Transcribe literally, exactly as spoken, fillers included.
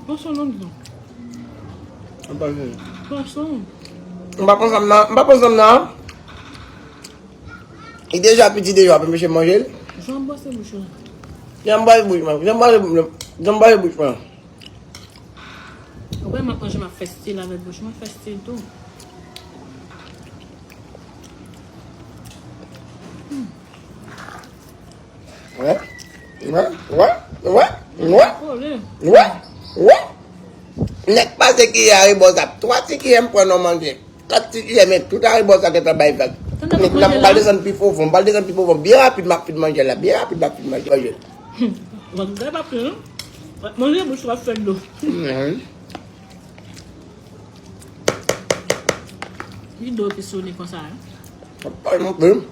Pwason long non. Mwen pa vle. Pwason. M pa pran sa m nan. M pa pran sa m nan. Li deja piti deja, w ap anpeche m manje l. Jan m bwase bouch mwen. Jan m bwase bouch mwen. Jan m bwase bouch mwen. Jan m bwase bouch mwen. Ou wè m ap manje, m ap fè stil avèk bouch mwen, fè stil tou. Wè. Wè. Wè. Wè. Wè. Kole. Wè. Wè. Nèg pase kiyè a rebò sa. Twa ti kiyè m pran nan manje. Kat ti kiyè, men tout a rebò sa gentan bay vag. Tande Nèg pou la manje pral la. Desann pi pwofon, pral desann pi pwofon. Byen rapid, m ap fin manje la. Byen rapid, m ap fin manje. Manje. Wap gade pa plen non. Manje bouch w ap fè dlo. Mhm. Li dlo ki sone konsa. Papa, non, non.